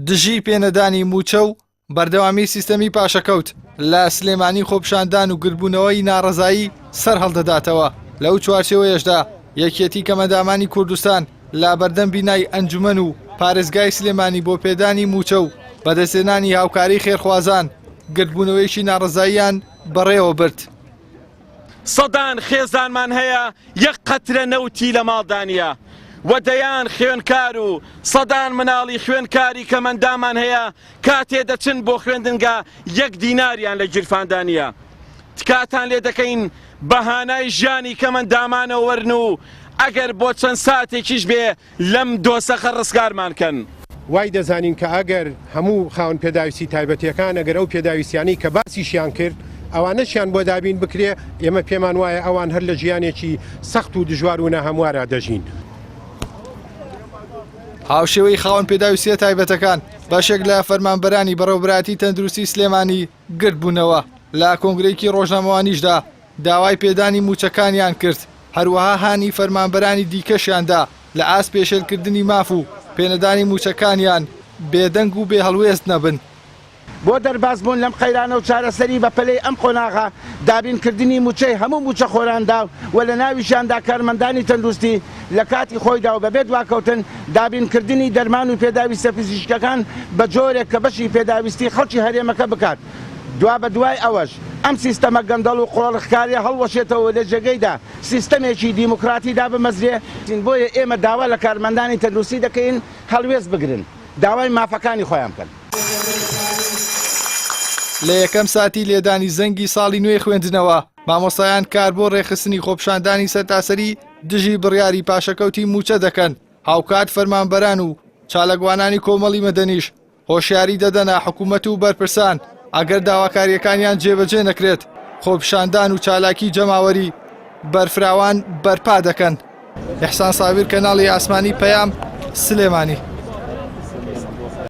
دژی پێنەدانی مووچە و بەردەوامی سیستەمی پاشەکەوت لە سلێمانی خۆپیشاندان و گردبوونەوەی ناڕەزایی سەرهەڵدەداتەوە، لەو چوارچێوەیەشدا یەکێتی کەمئەندامانی کوردستان لە بەردەم بینای ئەنجومەن و پارێزگای سلێمانی بۆ پێدانی مووچە و بەدەستهێنانی هاوکاری خێرخوازان گردبوونەوەیەکی ناڕەزاییان بەڕێوەبرد. سەدان خێزانمان هەیە یەک قەترە نەوتی لە ماڵدا نییە و دەیان خوێندکار و سەدان مناڵی خوێندکاری کەمەندامان هەیە کاتێ دەچن بۆ خوێندنگا یەک دیناریان لە گیرفاندا نییە. تکاتان لێ دەکەین بە هانای ژیانی کەمەندامانەوە وەرن و ئەگەر بۆ چەند ساتێکیش بێ لەم دۆزەخە ڕزگارمان کەن. وای دەزانین کە ئەگەر هەموو خاوەن پێداویستی تایبەتیەکان ئەگەر ئەو پێداویستیانەی کە باسیشیان کرد ئەوانەشیان بۆ دابین بکرێ ئێمە پێمان وایە ئەوان هەر لە ژیانێکی سەخت و دژوار و ناهەموارا دەژین. هاوشێوەی خاوەن پێداویستیە تایبەتەکان، بەشێک لە فەرمانبەرانی بەڕێوەبەرایەتی تەندروستی سلێمانی گردبوونەوە، لە کۆنگرەیەکی ڕۆژنامەوانیشدا داوای پێدانی مووچەکانیان کرد، هەروەها هانی فەرمانبەرانی دیکەشیان دا لە ئاست پێشێلکردنی ماف و پێنەدانی مووچەکانیان بێدەنگ و بێهەڵوێست نەبن. بۆ دەربازبوون لەم قەیرانە و چارەسەری بەپەلەی ئەم قۆناغە، دابینکردنی مووچەی هەموو مووچەخۆراندا و لەناویشیاندا کارمەندانی تەندروستی لە کاتی خۆیدا و بەبێ دواکەوتن، دابینکردنی دەرمان و پێداویستە پزیشکیەکان بە جۆرێک کە بەشی پێداویستی خەڵکی هەرێمەکە بکات. دوابەدوای ئەوەش ئەم سیستەمە گەندەڵ و قۆرخکاریە هەڵوەشێتەوە و لە جێگەیدا سیستەمێکی دیموکراتی دابمەزرێ، بۆیە ئێمە داوا لە کارمەندانی تەندروستی دەکەین هەڵوێست بگرن داوای مافەکانی خۆیان بکەن. لە یەکەم ساتی لێدانی زەنگی ساڵی نوێی خوێندنەوە، مامۆستایان کار بۆ ڕێکخستنی خۆپیشاندانی سەرتاسەری دژی بڕیاری پاشەکەوتی مووچە دەکەن، هاوکات فەرمانبەران و چالاکوانانی کۆمەڵی مەدەنیش هۆشیاری دەدەنە حکومەت و بەرپرسان ئەگەر داواکارییەکانیان جێبەجێ نەکرێت خۆپیشاندان و چالاکی جەماوەری بەرفراوان بەرپا دەکەن. ئیحسان سابیر کەناڵی ئاسمانی پەیام، سلێمانی.